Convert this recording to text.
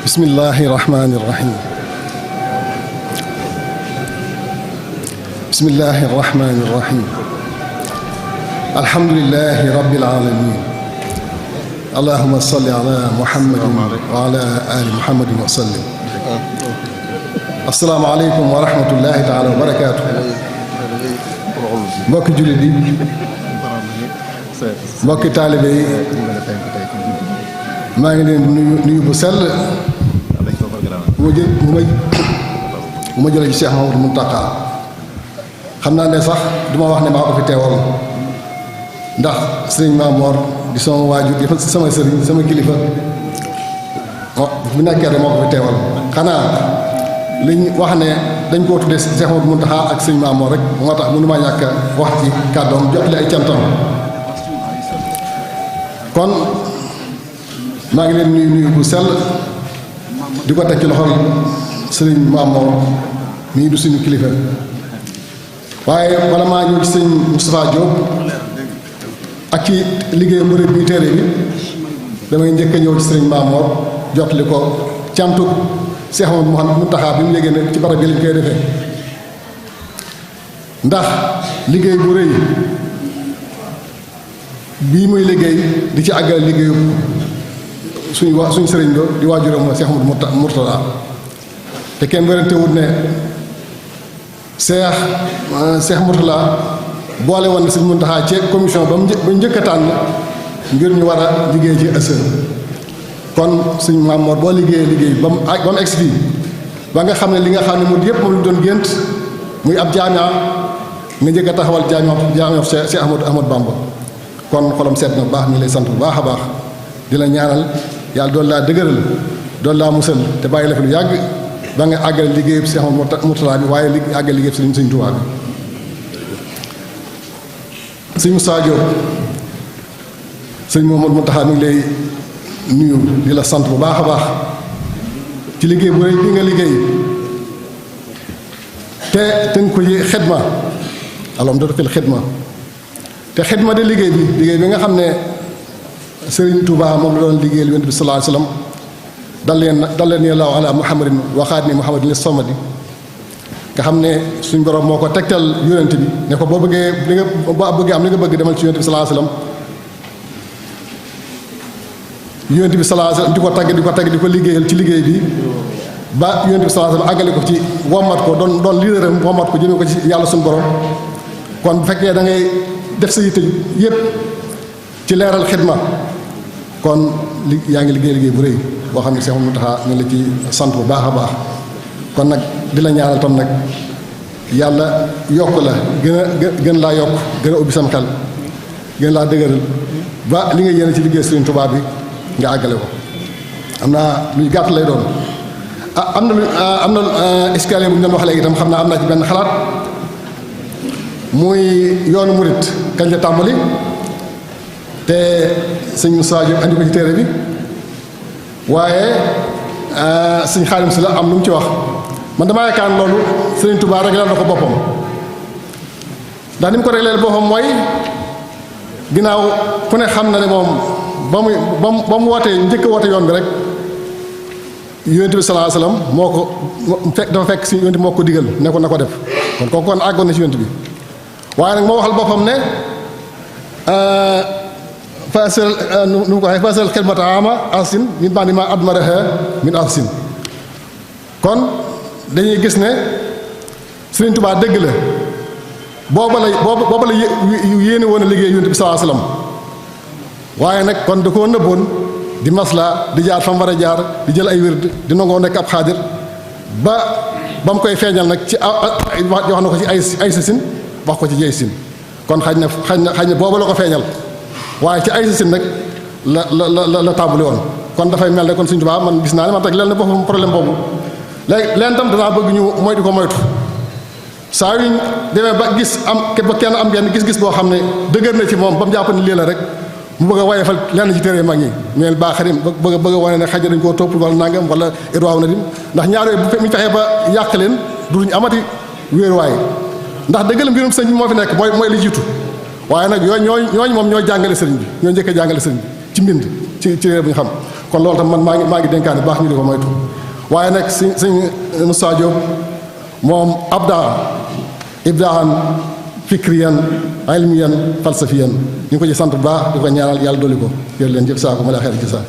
bismillahi rahmani rahim bismillahi rahmani rahim alhamdulillahi rabbil alamin allahumma salli ala muhammadin wa ala ali muhammadin wa sallim assalaamu aleykum wa rahmatullahi taala wa barakaatu mbokki jullit yi mbokki taalibe yi maa ngi leen di nuyu bu sell bu ma jëlee ci Cheikh Muntaqaa xam naa ne sax duma wax ne maa ko fi teewal ndax sëriñ Maamoor di sama waajur di sama sëriñ sama kilifa bu nekkee de moo ko fi teewal xanaa liñ wax ne dañ koo tuddee Cheikh Muntaqaa ak sëriñ Maamoor rek moo tax mënu maa ñàkk wax ci kàddoom jotale ay cantam kon maa ngi leen nuyu bu sell di ko teg ci loxol sëriñ Maamoor mii du suñu kilifa waaye bala maa ñëw ci sëriñ Moustapha Diop ak ci liggéey murid bi téere bi damay njëkk a ñëw ci sëriñ Maamoor jotali ko cantu Cheikh Muntaqaa bi mu yégée ne ci barab bi lañ koy defee ndax liggéey bu rëy bii muy liggéey di ci àggal liggéeyu suñu sëriñ do di waajuram la Cheikh Mourtada te kenn werante wut ne Cheikh Mourtada boole woon na Sëriñ Mountakhaa ci commission ba njëkk a tànn ngir ñu war a liggéey ci ëssën kon suñu Maamoor boo liggéey ba mu egsi fii ba nga xam ne li nga xam ne mu yëpp moom lu doon gént muy ab jaamia nga njëkk a taxawal jaamia Cheikh Ahmadou Bamba kon xolam seet na bu baax ñu lay sant bu baax a baax di la ñaanal yàlla doon laa dëgëral doon laa musal te bàyyi la fi lu yàgg ba nga àggal liggéeyub Cheikh Mourtada bi waaye àggal liggéeyub Sëriñ Tuubaa bi sëñ Moustapha Diop sëñ Mouhamadou Mountakhaa mi ngi lay nuyu di la sant bu baax a baax ci liggéey bu rëy bi nga liggéey te tënk ko yi xidma alom dootu fil xidma te xidma de liggéey bi nga xam ne Sëriñ Tuubaa moom la doon liggéeyal Yonent bi sallallahu alayhi wa sallam dal leen yàlla ala muhammadin waxaat ni muhammadin li somadi nga xam ne suñ borom moo ko tegtal Yonent bi ne ko boo bëggee am li nga bëgg demal ci Yonent bi sallallahu alayhi wa sallam Yonent bi sallallahu alayhi wa sallam di ko tagg di ko liggéeyal ci liggéey bi ba Yonent bi sallallahu alayhi wa sallam àggale ko ci wommat ko doon leaderam wommat ko jëmee ko ci yàlla suñu borom kon bu fekkee da ngay def sa yitte yépp ci leeral xidma kon yaa ngi liggéey bu rëy boo xam ne Cheikh Mountakhaa ñu la ci sant bu baax a baax kon nag di la ñaanal tam nag yàlla yokk la gën laa yokk gën a ubbi sam xel gën laa dëgëral ba li nga yéene ci liggéey Sëriñ Tuubaa bi nga àggale ko am naa luy gàtt lay doon am na escalier bu ñu doon wax léegi itam xam naa am naa ci benn xalaat muy yoonu murit kañ la tàmbali te sëñ Moussa Diop andi ko ci téere bi waaye sëñ Xaadim si la am lu mu ci wax man damaa yaakaar loolu Sëriñ Tuubaa réglé na ko boppam ndax ni mu ko réglé boppam mooy ginnaaw ku ne xam na ne moom ba mu wootee njëkk a woote yoon bi rek Yonent bi sallallahu alayhi wasallam moo ko dafa fekk si Yonent bi moo ko digal ne ko na ko def kon kooku kon àggoon na ci Yonent bi waaye nag moo waxal boppam ne nu mu ko waxee fasal xidmata ama ahsin min ba'di ma admaraha min ahsin kon dañuy gis ne Sëriñ Tuubaa dëgg la booba la yéene woon a liggéey Yonent bi sallallahu alayhi wasallam waaye nag kon da koo nëbboon di masla di jaar fa mu war a jaar di jël ay wird di nangoo nekk ab xaadir ba mu koy feeñal nag ci wax na ko ci ay sasin wax ko ci jey sin kon xaj na booba la ko feeñal waaye ci ay sasin nag la tàmbali woon kon dafay mel ne kon Sëriñ Tuubaa man gis naa ne man teg leen ne boppam problème boobu léegi leen tam danaa bëgg ñu moytu ko moytu saa yuñ demee ba gis ba kenn am benn gis-gis boo xam ne dëgër na ci moom ba mu jàpp ne lii la rek mu bëgg a wayefal lenn ci téere mag ñi mel baa xarim bëgg a wane ne xaj dañ koo topp wala nangam wala irwaaw na dim ndax ñaar yooyu bu ñu fexee ba yàq leen duñ amati wéeruwaay ndax dëgg la mbirum sëñ bi moo fi nekk mooy li jiitu waaye nag ñooñu moom ñooy jàngale sëriñ bi ñoo njëkk a jàngale sëriñ bi ci mbind ci réer bu ñu xam kon loolu tam man maa ngi dénkaane baax ñu di ko moytu waaye nag sëñ Moussa Diop moom ibdaan fikriyan ilmiyan falsafiyan ñu ngi ko ci sant bu baax di ko ñaanal yàlla dolli ko jërë leen jëf saako ma la xeer ci saa